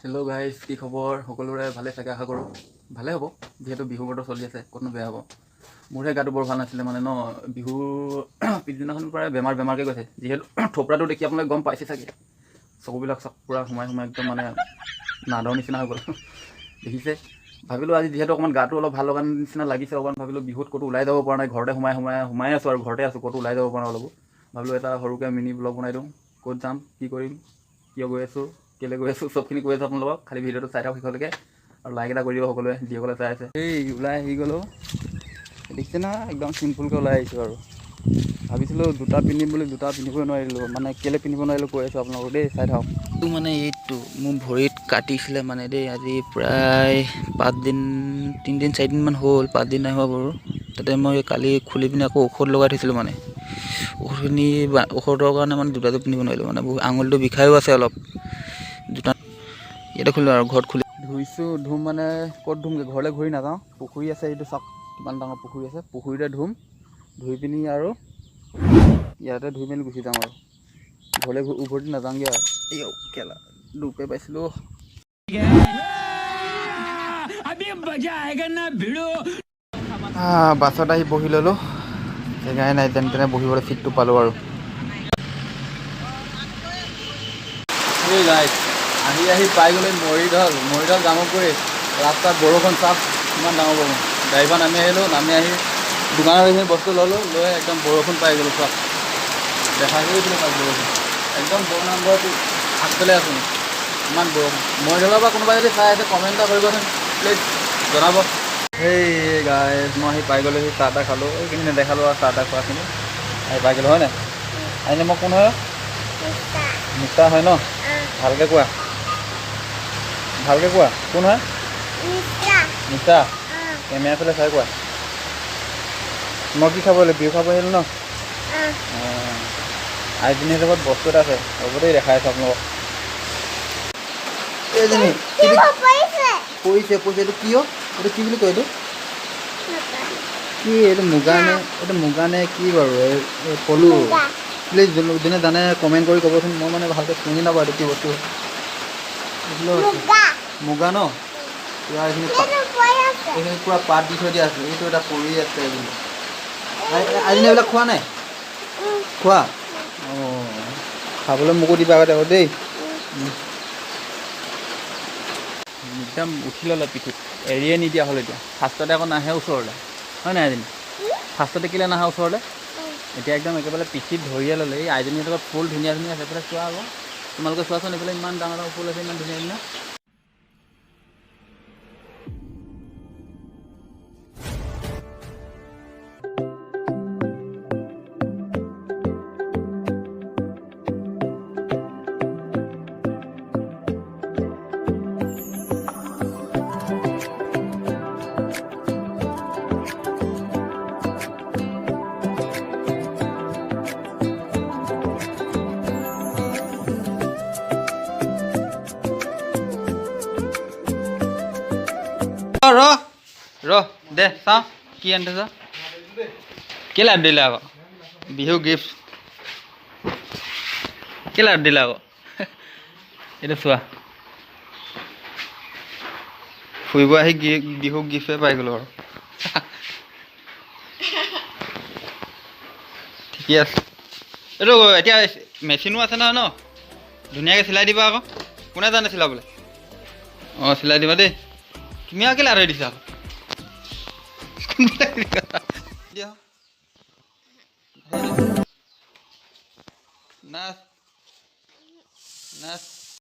Hello' guys, কি খবৰ সকলোৰে? ভালে চাগে, আশা কৰোঁ ভালে হ'ব। যিহেতু বিহু বতৰ চলি আছে, ক'তনো বেয়া হ'ব। মোৰহে গাটো বৰ ভাল নাছিলে মানে ন, বিহুৰ পিছদিনাখন প্ৰায় বেমাৰ বেমাৰকৈ গৈছে। যিহেতু থোপৰাটো দেখি আপোনালোকে গম পাইছে চাগে, চকুবিলাক চব পূৰা সোমাই সোমাই একদম মানে নাদৰ নিচিনা হৈ গ'ল, দেখিছে। ভাবিলোঁ আজি যিহেতু অকণমান গাটো অলপ ভাল লগা নিচিনা লাগিছে, অকণমান ভাবিলোঁ বিহুত ক'তো ওলাই যাব পৰা নাই, ঘৰতে সোমাই সোমাই সোমাই আছোঁ আৰু ঘৰতে আছোঁ, ক'তো ওলাই যাব পৰা নাই অলপো। ভাবিলোঁ এটা সৰুকৈ মিনি ব্লগ বনাই দিওঁ, ক'ত যাম, কি কৰিম, কিয় গৈ আছোঁ, কেলৈ গৈ আছোঁ, চবখিনি কৈ আছোঁ আপোনালোকক। খালি ভিডিঅ'টো চাই থাকক শেষলৈকে আৰু লাইক এটা কৰি দিব সকলোৱে, যিসকলে চাই আছে। এই ওলাই আহি গ'লোঁ, দেখিছে না, একদম চিম্পুলকৈ ওলাই আহিছোঁ। আৰু ভাবিছিলোঁ জোতা পিন্ধিম বুলি, জোতা পিন্ধিবই নোৱাৰিলোঁ। মানে কেলৈ পিন্ধিব নোৱাৰিলোঁ কৈ আছোঁ আপোনালোকক দেই, চাই থাকক। এইটো মানে এইটো মোৰ ভৰিত কাটিছিলে মানে দেই, আজি প্ৰায় 5 দিন, 3 দিন 4 দিনমান হ'ল, 5 দিন নাই হোৱা বাৰু। তাতে মই কালি খুলি পিনে আকৌ ঔষধ লগাই থৈছিলোঁ, মানে ঔষধখিনি ঔষধৰ কাৰণে মানে জোতাটো পিন্ধিব নোৱাৰিলোঁ। মানে বহুত আঙুলিটো বিষায়ো আছে অলপ। জোতা ইয়াতে খুলিলোঁ আৰু ঘৰত খুলি ধুইছোঁ, ধুম মানে ক'ত ধুমগৈ, ঘৰলৈ ঘূৰি নাযাওঁ। পুখুৰী আছে, এইটো চাওক কিমান ডাঙৰ পুখুৰী আছে, পুখুৰীতে ধুম। ধুই পিনি আৰু ইয়াতে ধুই মেলি গুচি যাম আৰু ঘৰলৈ উভতি নাযাওঁগৈ আৰু। এই কেলা দুপে পাইছিলোঁ। अभी मजा आएगा ना भिड़ो। বাছত আহি বহি ল'লোঁ, জেগাই নাই, যেন তেনে বহিবলৈ চিটটো পালোঁ। আৰু এই গাইজ, আহি আহি পাই গ'লে মৰিঢল, মৰিঢল জামুগুৰি ৰাস্তাত বৰষুণ চাপ, কিমান ডাঙৰ বৰষুণ। গাড়ীৰ পৰা নামি আহিলোঁ, নামি আহি দোকানত এইখিনি বস্তু ল'লোঁ, লৈ একদম বৰষুণ পাই গ'লোঁ। চাওক, দেখাই গৈছিলোঁ তাত বৰষুণ একদম। বৰ নামঘৰটো আগফালে আছোঁ, ইমান বৰষুণ। মৰিঢলৰ পৰা কোনোবাই যদি চাই আছে, কমেণ্ট এটা কৰিবচোন প্লিজ, জনাব। সেই গাইজ, মই আহি পাই গ'লোঁ, সেই চাহ তাহ খালোঁ, এইখিনি নেদেখালোঁ আৰু চাহ তাহ খোৱাখিনি। আহি পাই গ'লোঁ, হয় নাই? আহিলে মই কোন হয়? মিছা হয় ন? ভালকৈ কোৱা, ভালকৈ কোৱা, কোন হয়? মিছা। কেমেৰা ফালে চাই কোৱা। মই কি খাব আহিলোঁ? বিহু খাব আহিলোঁ ন? অঁ, আইজনীৰ লগত বস্তু এটা আছে, হ'ব দেই, দেখাই আছোঁ আপোনালোকক। এইজনী পৰিছে, পৰিছে। এইটো কি অ'? এইটো কি বুলি কয়? এইটো কি? এইটো মুগা নে? এইটো মুগা নে কি বাৰু? এই পলু। প্লিজ যোনে জানে কমেণ্ট কৰি ক'বচোন। মই মানে ভালকৈ চিনি নাপাওঁ এইটো কি বস্তু। এইফালেও আছে। মুগা ন? পূৰা এইখিনি পূৰা পাত দি থৈ দিয়া আছে। এইটো এটা পৰি আছে এইবিলাক। আইজনী, এইবিলাক খোৱা নাই? খোৱা? অঁ, খাবলৈ মোকো দিবা আগতে আকৌ দেই। একদম উঠি ল'লে পিঠিত, এৰিয়ে নিদিয়া হ'ল এতিয়া। ফাৰ্ষ্টতে আকৌ নাহে ওচৰলৈ, হয় নাই আইজনী? ফাৰ্ষ্টতে কেলৈ নাহে ওচৰলৈ? এতিয়া একদম একেবাৰে পিঠিত ধৰিয়ে ল'লে। এই আইজনীৰ লগত ফুল ধুনীয়া ধুনীয়া আছে, এইফালে চোৱা আকৌ। তোমালোকে চোৱাচোন, এইফালে ইমান ডাঙৰ ডাঙৰ ফুল আছে, ইমান ধুনীয়া ধুনীয়া। ৰ ৰ দে চাওঁ কি আনি থৈছ। কেলৈ আনি দিলে আকৌ বিহু গিফ্ট? কেলৈ আনি দিলে আকৌ এইটো? চোৱা, ফুৰিব আহি বিহু গিফ্টে পাই গ'লোঁ আৰু। ঠিকে আছে। এইটো এতিয়া মেচিনো আছে নহয় ন? ধুনীয়াকৈ চিলাই দিবা আকৌ। কোনে জানে চিলাবলৈ? অঁ, চিলাই দিবা দেই। তুমি আৰু কেলৈ আঁতৰি দিছা আকৌ? দিয়া। নাচ নাচ।